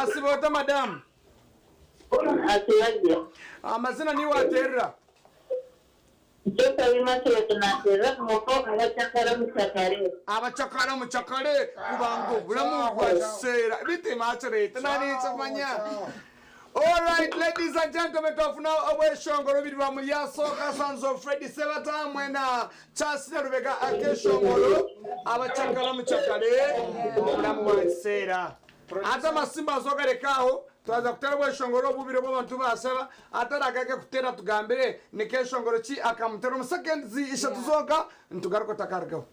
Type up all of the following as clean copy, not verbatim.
Wasiba ota madamu? Asibagye. Amazina niiwe waterera? Joseph Immaculate naterera Muko abacakara omucakare. Abacakara omucakare kubanga obulamu bwa kiseera beitu Immaculate nanikimanya. Alright ladies and gentlemen twafuna obweshongoro biri bwa Muryasooka Sons of Freddy Sebata hamwe na Charles Nalubega akeshongoro abacakara mucakare obulamu bwa kiseera. Hati amasimba azogareka aho twaza kutera obweshongoro obubiri obu abantu bashaba atari agage kutera tugambire ni keshongoro ki akamutera omu seconds ishatu zonka nitugaruka otakarugaho.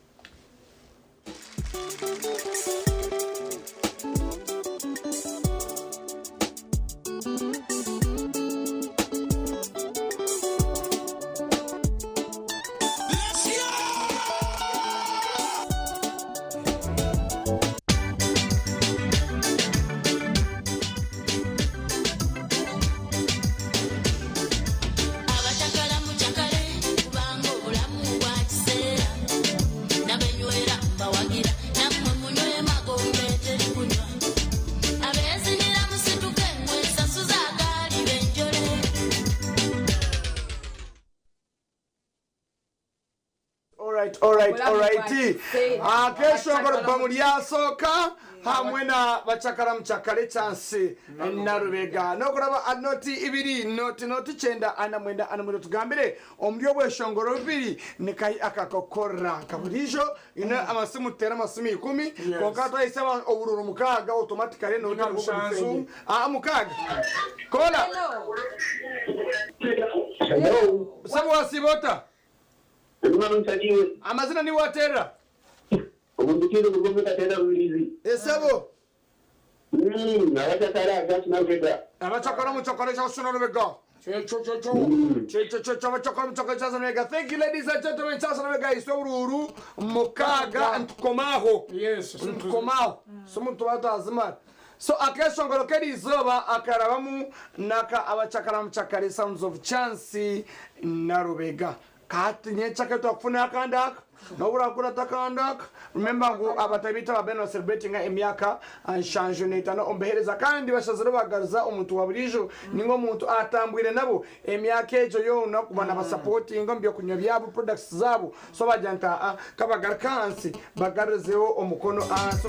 Abatakala mucakale kubanga obulamu bwa kiseera nabenywera mbawagira nammwe munywe magombe teri kunywa abeezinira musituke mwesasuza agaali benjole. Alright, alright, alright. Akeshongoro bbamu lyasooka hamwe na bacakara mucakare Chance Nalubega. Nokuraba a noti ibiri noti noti kyenda ana mwenda ana mwenda otugambire omuri obweshongoro bubiri nikahi akakokorera nka buriijo ine amasimu tuteera amasimu ikumi kwonka twahitsya obururu mukaaga automatically Ninga mushanju. Aa mukaaga. Kola. Hello. Sebo wasiiba ota? Nshakiwe. Amazina niiwe wateerera? Ogu ndikwiza kuruga omuri Kateera Rubirizi. Esebo. Abacakara Church Nalubega. Abacakara mucakara Church Nalubega. Kyekyo kyekyo. Kyekyo kyekyo abacakara mucakara Church Nalubega. Thank you ladies and gentlemen Church Nalubega iswe oburuuru mukaaga nitukoma aho. Yes. Nitukoma aho. Simu nituba twazimara. So akeshongoro k'eriizooba akarabamu naka abacakara mucakare Sons of Chance Nalubega. Kati nyekyakare twakufuna akandi aka nobu orakurata akandi aka remember ngu abatahi baitu aba bariyo nibacelebratinga emyaka nshanju n'etano omu buhereza kandi bashazire bagaruza omuntu wa buriijo ninga omuntu atambwire nabo emyaka egyo yoona kuba nabasapotinga omu byokunywa byabo products zaabo so bagira nti aa kabagaruke ahansi bagarizeho omukono ahansi.